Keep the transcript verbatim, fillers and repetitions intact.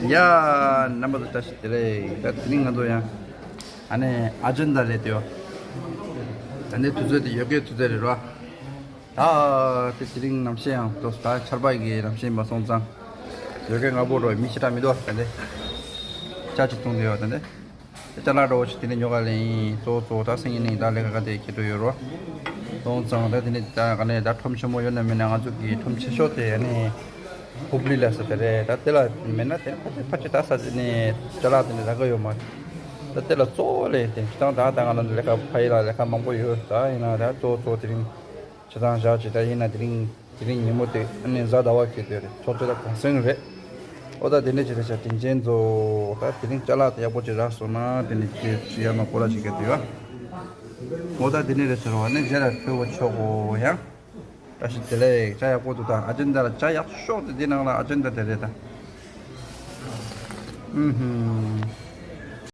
ཡ། རྣམ་པ་ཚོ་བཀྲ་ཤིས་བདེ་ལེགས། ད་དེ་རིང་ང་ཚོ་ཡང་ཨ་ནི་ཨ་ཇན་ད་ལས་དེ་ཡོད། ད་ནི་དུས་ཚོད་དེ་ཡོད་སྐད་དུས་ཚོད་རེད་རོ། ད་དེ་དེ་རིང་གནམ་གཤིས་ཡང་ཏོག་ཙམ་ད་ཆར་པ་གི་གནམ་གཤིས་མ་སོང་ཙང་ཡོད་སྐད་ང་པོ་རོ་མི་ཞེ་དྲག་མི་འདུག་ད་ནི་ཅ་ཅིག་བཏུང་དེ་ཡོད། ད་ནི་ཅ་ལག་འདྲ་བོ་ཞིག་དེ་ནི་ཉོ་ག་ལེན་ཡིན། གཙོ་བོ་གཙོ་བོ་ད་སང་ཉིན་ནས་ད་ལས་ཀ་ག་དེ་ཁྱེད་འགྲོ་ཡོད་རོ། སོང་ཙང་ད་དེ་ནི་ད་ག་ནས་ད་ཁྲོམ་ཆེན་མོ་ཡོད་ན་མེད་ན་ང་ཚོ་གི་ཁྲོམ་ཆེ་ཤོས་དེ་ཨ་ནི་ཧུབ་ལི་ལ་ས་དེ་རེད། ད་དེ་ལ་མེད་ན་དེ་ཕ་ཅི་ཕ་ཅི་ད་ས་དེ་ནས་ཅ་ལག་དེ་ནས་ད་ག་ཡོད་མ་རེད། ད་དེ་ལ་གཙོ་བོ་ལས་དེ་སྤྱི་བཏང་ད་ད་ང་ལ་ལས་ཀ་ཕ་ཡི་ལ་ལས་ཀ་མང་པོ་ཡོད། ད་ཡིན་ན་ད་གཙོ་བོ་གཙོ་བོ་དེ་རིང་བྱེད་སྟངས་བཞག་ཅིག་ད་ཡིན་ན་དེ་རིང་དེ་རིང་ཉིན་མོ་དེ་ཨ་ནི་གཟའ་ཟླ་བ་གི་དེ་རེད། ཚོགས་ཆེན་ད་གུང་སེང་རེད། ཨོ་ད་དེ་ནས་ཅི་རེད་ཤག་དྲིན་ཆེན་ཚོ། ད་དེ་རིང་ཅ་ལག་དེ་ཡག་པོ་ཅིག་རག་སོང་ན་དེ་ནས་ཅི་ཅི་ཡར་མ་སྐོར་ར་ཅིག་ག་དུས་ཡ། ཨོ་ད་དེ་ནས་རེད་ཟེར་བ་ནི་རྗེས་ལ་ཕེབས་པ་ཆོག་གོ་ཡང་། བཀྲ་ཤིས་བདེ་ལེགས། ཅ་ཡག་པོ་འདུག་ད་ཨ་ཇན་ད་ལ་ཅ་ཡག་ཤོག་དེ་དེ་ནང་ལ་ཨ་ཇན་ད་དེ་རེད་ད། ཨུ་ཧུམ།